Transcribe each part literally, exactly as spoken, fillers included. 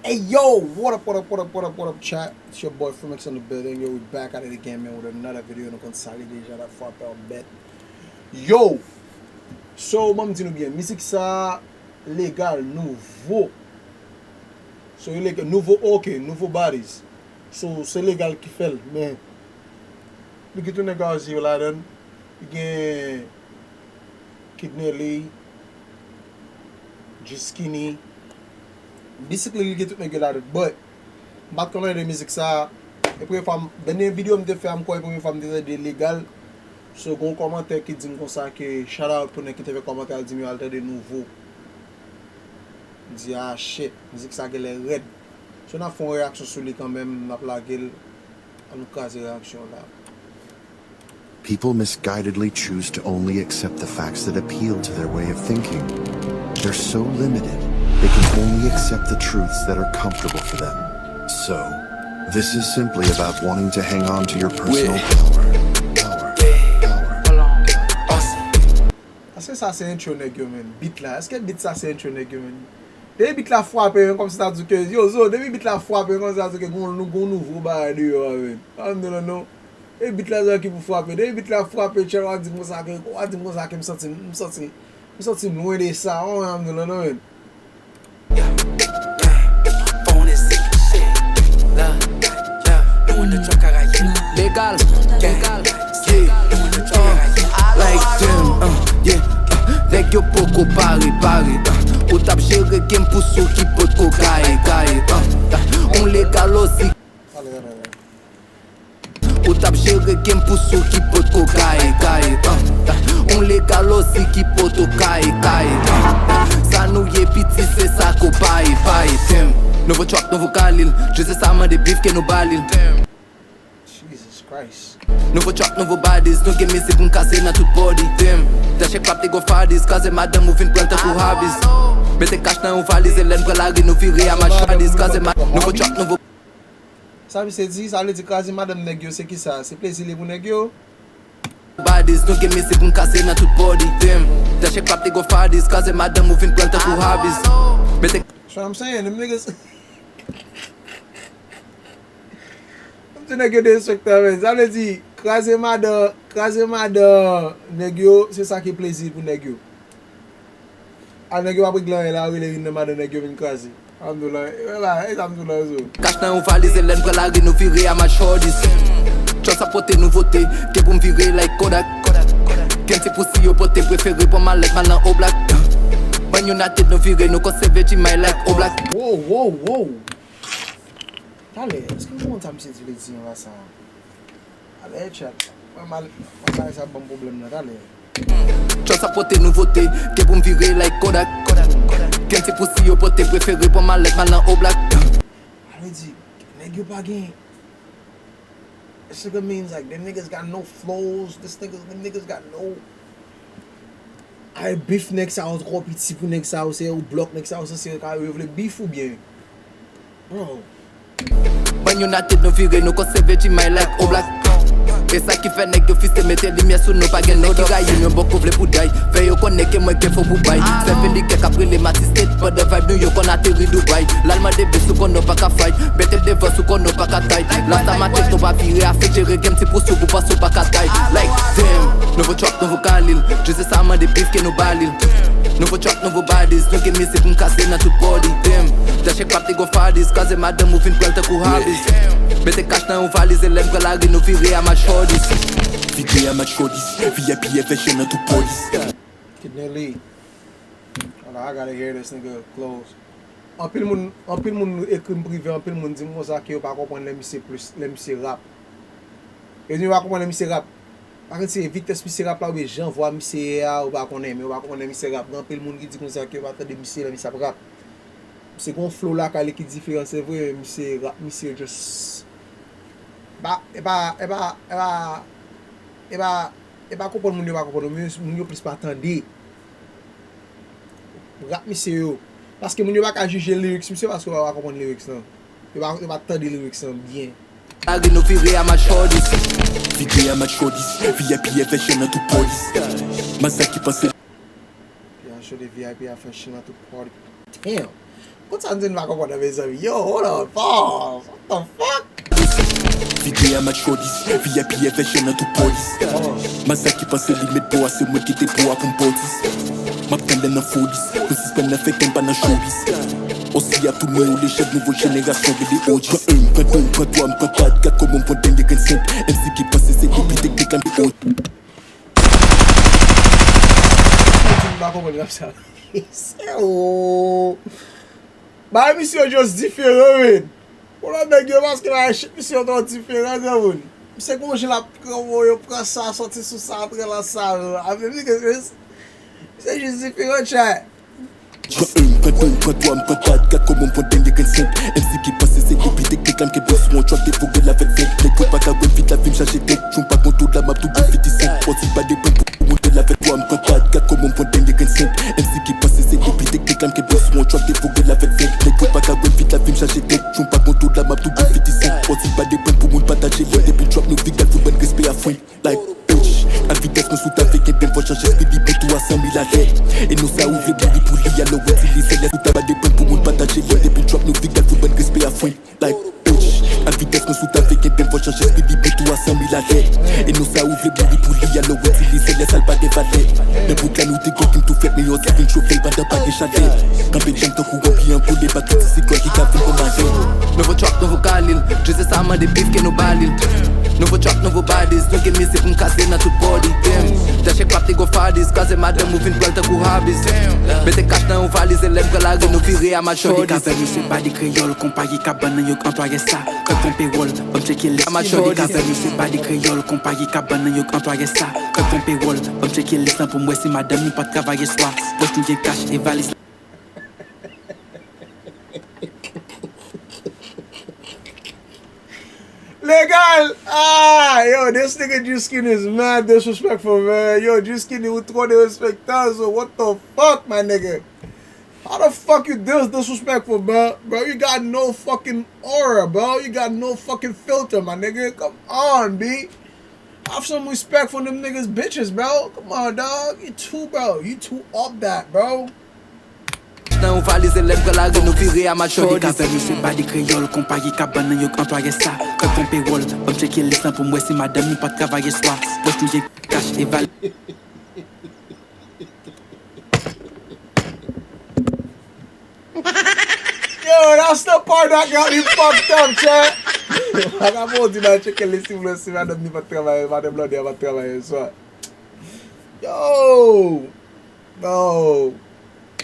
Hey yo, what up, what up, what up, what up, what up, chat? It's your boy Fremex in the building. Yo, we back at it again, man, with another video. Nou konn sa li deja, la fwa pèmèt. Yo! So, ban m di nou byen, mizik sa legal, nouvo. So, li legal, nouvo, ok, nouvo bodies. So, se legal ki fè l, men li gen tout nèg Azi yo ladan l. Li gen Kid Nelly, G-Skinny. Basically, li gen tout nèg yo ladan l. But, m pa t konn anyen de mizik sa. E premye fwa m, dènye videyo m te fè a, m kwè e premye fwa m te tande legal. So, gen yon kòmantè ki di m konsa ke shout out pou nèg ki te fè kòmantè a, l di m yo al tande nouvo. M di, ah, shit, mizik sa genlè rèd. So, n ap fè yon reyaksyon sou li kanmenm, n ap lage l. Ann nou kraze reyaksyon an la. People misguidedly choose to only accept the facts that appeal to their way of thinking. They're so limited, they can only accept the truths that are comfortable for them. So, this is simply about wanting to hang on to your personal power. Power. Power. Èske sa se entro nèg yo, menn? Beat la. Èske beat sa se entro nèg yo, menn? Depi beat la frape, menn, kòmsi ta di ke, yo, Zo, depi beat la frape, kòmsi ta di ke gon, nou gon nouvo bagay deyò a, menn. Pa menm de lan non. E beat la sa ki pou frape. Depi beat la frape, Tchè, w a di m konsa ke, w a di m konsa ke m santi, m santi, m santi m lwen de sa. Ou pa menm de lan non, menn. Legal, legal, yeah, uh, like damn, uh, yeah, uh, nèg yo poko pare, pare, uh, ou t ap jere game pou sou ki potko gaye, gaye, uh, uh, on legal osi. Ou t ap jere game pou sou ki potko gaye, gaye, uh, uh, on legal osi ki poto gaye, gaye, uh, uh, sa nou ye piti se sa ko baye, baye, damn. Nouvo trap, nouvo kalil, je se sa mande bif ke nou ba li l. Jesus Christ. Nouvo trap, nouvo bodies, nou gen mizik pou n kase nan tout body, damn. Dash e klap te gon fadis, kraze madanm ou vin pran l tankou hobbies. Mete kach nan yon valiz e lè n pran lari nou vire a machandiz, kraze ma-, nouvo trap, nouvo. Sa misye di, sa vle di kraze madanm nèg yo, se kisa? Se plezi li pou nèg yo? Bodies, nou gen mizik pou n kase nan tout body, damn. Dash e klap te gon fadis, kraze madanm ou vin pran l tankou hobbies. Mete. That's what I'm saying, them niggas. Kòmsi nèg yo derespektan, menn. Sa vle di, kraze madan, kraze madan nèg yo, se sa ki plezi pou nèg yo. A, nèg yo p ap regle anyen la, rele youn nan madan nèg yo vin kraze. Alhamdoulilah, e la, e sa m di w la, Zo. Kach nan yon valiz e lè n pran lari nou vire a machandiz. Trust ap pote nouvote, gen pou m vire like Kodak. Gen ti pousi yo pote, prefere pran malèt m al nan Oblak. Man United nou vire, nou konsève G-May like Oblak. Wow, wow, wow. Talè, èske nou konn sa misye di vle di nan sa? Talè, chat. Mwen mal, mwen bagay sa ban m pwoblèm nan, talè. Trust ap pote nouvote, gen pou m vire like Kodak. Gen ti pousi yo pote, prefere pran malèt m al nan Oblak. Sa vle di, nèg yo pa gen. This nigga means like, them niggas got no flows. This niggas, them niggas got no. Ay, beef nèg sa yo twò piti pou nèg sa yo, se ou blòk nèg sa yo, se se yo ka yo vle beef oubyen? Bro. Man United nou vire, nou konsève G-May like Oblak. E sa ki fè nèg yo fise mete limyè sou nou, pa gen nèg ki rayi nou, bòkò vle pou day. Fè yo konnen ke mwen gen fò pou bay. Sèl vin di kèk ap rele Mati State, pandan vibe nou yo konn ateri Dubai. L al mande beef sou konn nou pa ka fight. Mete l devan sou konn nou pa ka tight. Lasta matek nou pa vire, afekte reggae m ti pou sou pou panse w pa ka tight. Like, damn, nouvo trap, nouvo kalil. Je se sa mande beef ke nou ba li l. Nouvo trap, nouvo bodies. Nou gen mizik pou n kase nan tout body. Damn, dash e klap te gon fadis. Kraze madanm ou vin pran l tankou hobbies. Mete kach nan yon valiz e lè n pran lari nou vire a machandiz. Vire a machandiz, V I P version nan tout police. Kid Nelly. Hold on, I gotta hear this nigga close. Anpil moun, anpil moun ekri m prive, anpil moun di m konsa ke yo pa konprann lè misye plis, lè misye rap. Yo di m yo pa konprann lè misye rap. Pa konn si se vitès misye rap la oubyen jan vwa misye ye a, yo pa konnen, men yo pa konprann lè misye rap. Gen anpil moun ki di konsa ke yo pa tande misye lè misye ap rap. Misye gen yon flow lakay li ki diferan, se vre, men misye rap, misye just. Ba, e pa, e pa, e pa, e pa, e pa konprann moun yo pa konprann, men moun yo plis pa tande. Rap misye yo. Paske moun yo pa ka jije lyrics misye paske yo pa konprann lyrics lan. Yo pa, yo pa tande lyrics lan byen. Lari nou vire a machandiz. Vire a machandiz, V I P version nan tout police. Man sa ki panse. P H O D V I P a fè chen nan tout party. Damn. Kot sa n di n pa konprann nan, mezanmi? Yo, hold on, pause. What the fuck? Vide a mat shorties, V I P version nan tout polis. Masaki panse li met po a, se mwen ki te po a pou m pòtis. M ap tann lè nan folis, nou sispann nan fè game, pa nan showbiz. Osi ap tou mwen ou lejand, nouvo jenerasyon rele O G. Pran en, m pran de, m pran twa, m pran kat, kat kòman m pran dènye grenn senp. M C ki panse se li pi teknik la, m O G. Mwen di m pa konprann rap sa. Se o. Bagay misye yo just diferan, men. Pou lòt nèg yo, paske bagay shit misye yo twò diferan, granmoun. Misye gon jan l ap pran mo yo, pran sa, sòti sou sa, antre lan sa, avè misye, misye just diferan, chat. Pran en, m pran de, m pran twa, m pran kat, kat kòman m pran dènye grenn senp. M C ki panse se li pi teknik la, m kenbe sou yon track, devore l avèk venk. Nèg yo pa ka wè m vit, lavi m chaje tèt. Jou m pa gon dola, m ap tou di fifty cent. Pòs li pa depann pou moun te l avèk twa, m pran kat, kat kòman m pran dènye grenn senp. M C ki panse se li pi teknik la, m kenbe sou yon track, devore l avèk venk. Nèg yo pa ka wè m vit, lavi m chaje tèt. Jou m pa gon dola, m ap tou di fifty cent. Pòs li pa depann pou moun pataje lè. Depi trap nou vide, fout bann respè a frenk. Like, bitch, a vitès mwen sou ta vle gen bèm fò chanje speed li byen tou a san mil alè. E nou sa ou vle mouri pou li, alò itilize lè sou ta pa depann pou moun pataje lè. Depi trap nou vide, fout bann respè a frenk. Like, bitch, a vitès mwen sou ta vle gen bèm fò chanje speed li byen tou a san mil alè. E nou sa ou vle mouri pou li, alò itilize lè sa l pa gen valè. Men bout la nou te gen ki m tou frèt, men yon ti vin chofe l pandan pa gen chalè. Kanpe djanm tankou yon pye ankoule, pa tout ti siklòn ki ka vin pran malè. Nouvo trap, nouvo kalil, je se sa mande bif ke nou ba li. Nouvo trap, nouvo badis, nou gen mizik pou n kase nan tout body. Damn, dèchèk pap te gon fadis, kraze madanm ou vin pran l tankou habis. Mete kach nan yon valiz, elèv pran lari, nou vire a mat shorties. Kavè misye badi kreyòl, konpayi kabann nan yo anplwaye sa. Fè konpe wòl, ban m tcheke lis. Kavè misye badi kreyòl, konpayi kabann nan yo anplwaye sa. Fè konpe wòl, ban m tcheke lis lan pou m wè si madanm nou pa t travay yèswa. Pòch nou gen kach e valiz la. Legal! Ah, yo, this nigga G-Skin is mad disrespectful, man. Yo, G-Skin, ou twò derespektan, so what the fuck, my nigga? How the fuck you this disrespectful, bro? Bro, you got no fucking aura, bro. You got no fucking filter, my nigga. Come on, B. Have some respect for them niggas, bitches, bro. Come on, dog. You too, bro. You too up that, bro. Nan yon valiz, elèv pran lari, nou vire a mat shorties. Kavè misye badi kreyòl, konpayi kabann nan yo anplwaye sa. Fè konpe wòl, ban m tcheke lis lan pou m wè si madanm li pa t travay yèswa. Pòch nou gen kach e valiz. Yo, that's the part that got me fucked up, chat. Vagabon di, "Ba tcheke lis, si vle, si madanm ni pa t travay, madanm Blondie pa t travay yèswa." Yo! Bro.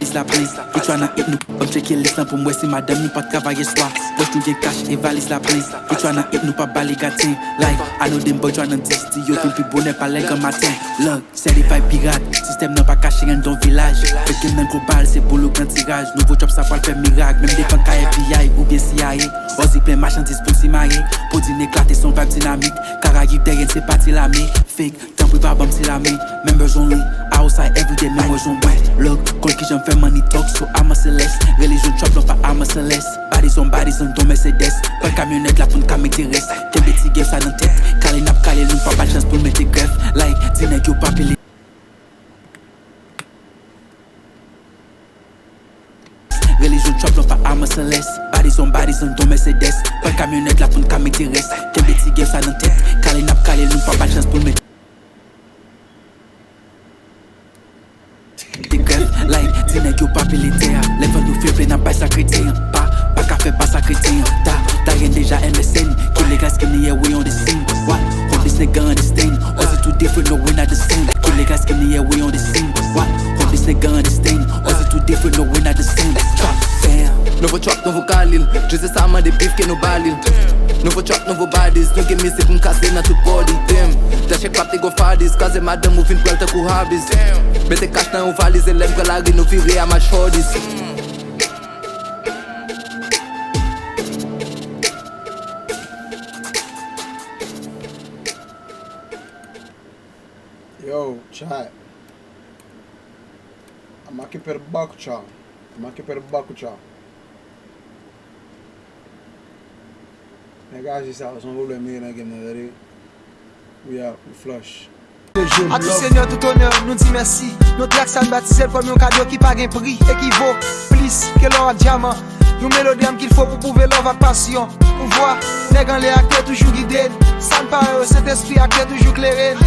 Lis la plen, itchwa nan it nou. Ban m tcheke lis lan pou m wè si madanm ni pa t travay yèswa. Pòch nou gen kach e valiz la plen. Itchwa nan it nou pa ba li gaten. Like, I know dem boy tchwa nan dis di yo vin pi bonè pa lè gran maten. Look. Sèl li vay pirat, sistèm nan pa kache ann don vilaj. Fè game nan global, se boul ou gran tiraj. Nouvo trap sa pral fè mirak, menm devan ka F B I oubyen C I A. Ozi plen machandiz pou simaye. Pou din eklate, se yon vibe dinamik. Karayib dèyè n se pati lame. Fake, tanpri pa ban m ti lame. Members only, outside everyday, members on white. Look, koul kijan m fè money talk, so I'm a celeste. Religion trap, non pa I'm a celeste. Bodies on bodies, ann don Mercedes. Pran kamyonèt la pou n ka mete rès. Kenbe ti game sa nan tèt. Kale n ap kale, nou pa ba l chans pou l mete grèf. Like, di nèg yo pa pile. Religion trap, non pa I'm a celeste. Bodies on bodies, ann don Mercedes. Pran kamyonèt la pou n ka mete rès. Kenbe ti game sa nan tèt. Kale n ap kale, nou pa ba l chans pou l mete. Te grèf, like, di nèg yo pa pile tè a. Lè van yo fevle n ap bay sa kretyen an. Pa, pa ka fè pa sa kretyen an. Ta, ta gen deja M S N. Kill niggas, kill nigga, we on the scene. What? Hope this nigga understand. Ozi too different, no, we not the same. Kill niggas, kill nigga, we on the scene. What? Hope this nigga understand. Ozi too different, no, we not the same. Trap, damn. Nouvo trap, nouvo kalil. Je se sa mande bif ke nou ba li. Nouvo trap, nouvo bodies. Nou gen mizik pou n kase nan tout body. Damn. Dèchèk pap te gon fadis. Kraze madanm ou vin pran l tankou habis. Mete kach nan yon valiz, elèv pran lari, nou vire a mat shorties. Yo, chat. Ama ke per bakça. Ama ke per bakça. Nèg aji sa, se yon pwoblèm li ye nan game nan, tande. We out, we flush. A ti Senyè tout onè, nou di mèsi. Nou di ak sa n batize l kòm yon kado ki pa gen pri e ki vo plis ke lò ak dyaman. Yon melodram ki l fo pou pwouve love ak pasyon. Pouvwa nèg anlè a k te toujou gide n. Sa n pa wè yo, Sentespri a k te toujou klere n.